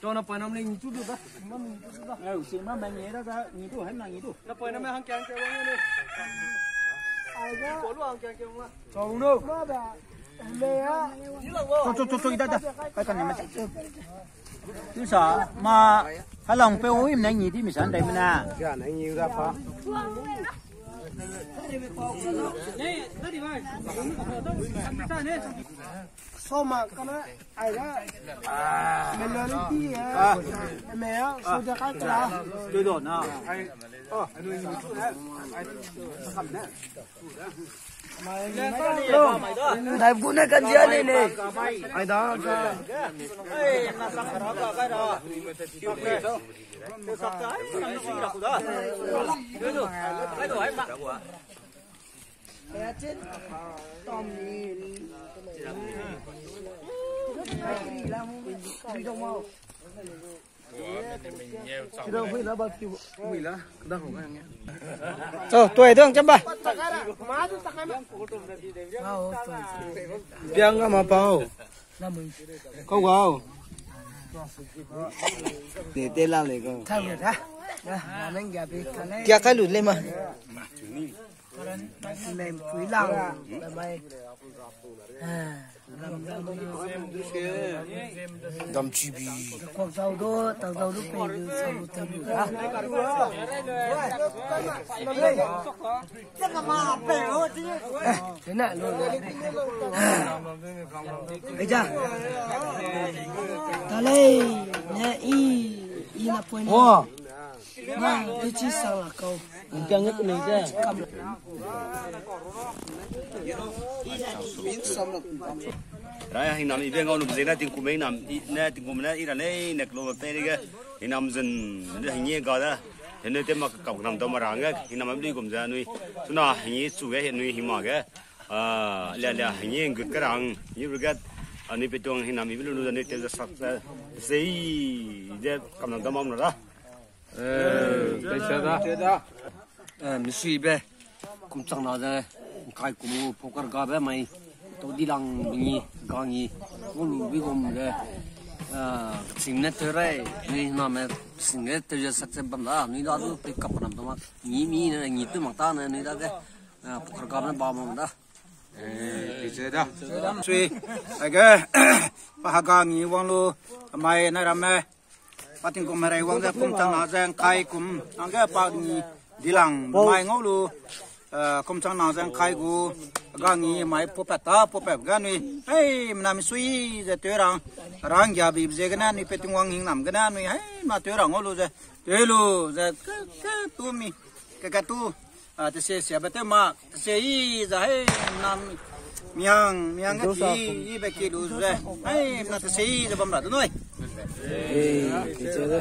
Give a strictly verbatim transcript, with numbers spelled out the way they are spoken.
Chau na pa nam le ngi chu du da. Sima me ngi da da, ngi du, hen na ngi du. Na pa nam me hang kiang kiang wang ne. Ai ga. Ko lu hang kiang kiang wang. Chau no. Ma da. Le ya. Ni la wa. Chau chau chau chau i da da. Kai kan ne ma. Tusa ma halang pe o im na ngi di mi san dai mi na. Ya na ngi da pa. Soma kana ai ga. Melon ti ya. Me ya so da ka kala. Ke do na. Dai bu ne kan ja ne ne. Ai da. Chau, tuai dong, chăm ba. Biang ga ma pau. Kau gau. Te te la le kau. Kia kai lu le ma. Dam chibi. Eja. Talei ne i i na point. Wa. Ma, i chi sang la kau. Ntiang nge kunei ze. Rai hinam i be ngau lu ze na tingkum hinam i ne tingkum ne i ra nei ne klo pe ri ge hinam zen de hinge ga da. Hene te ma kap nam dau ma ra hangge hinam am lui gum ze anui. Suna hinge chu ge hinui hima ge. Ah, lia lia hinge ngut ke rang. Ni ruget anui petuang hinam i be lu lu ze anui te ze sak ze. Zei de kap nam dau ma ra. Eh, misui be. Kum chang na ze, kai kum gu poker ga be mai. Tau di lang ngi, ga ngi. Ko lu bi gum ze. Ah, sing ne te rai, ni na me sing ne te ze sak ze bam da, ni da du pe kap nam ta ma. Ngi mi ne ngi tu mak ta ne, ni da ge. Ah, poker ga be ba ma da. Eh, misui da. Sui, ai ge, pa ha ga ngi wang lu, mai na ram me. Pa tingkum herai wang ze kum chang na ze ngkai kum, hangge pa ngi di lang mai ngau lu, eh, kum chang na ze ngkai gu, ga ngi mai pupat ta, pupat ga nui. Hei, mna misui ze tew rang, rang gia bi ze gene nui peting wang hingnam gene nui, hei, mna tew rang ngau lu ze, tew lu ze, ke, ke tu mi, ke, ke tu. Ah, te se sia be te ma, te se i za hei, na miang, miang ge ki, i be ki lu ze. Hei, na te se i za bam ra du noi. Eh, ke che de.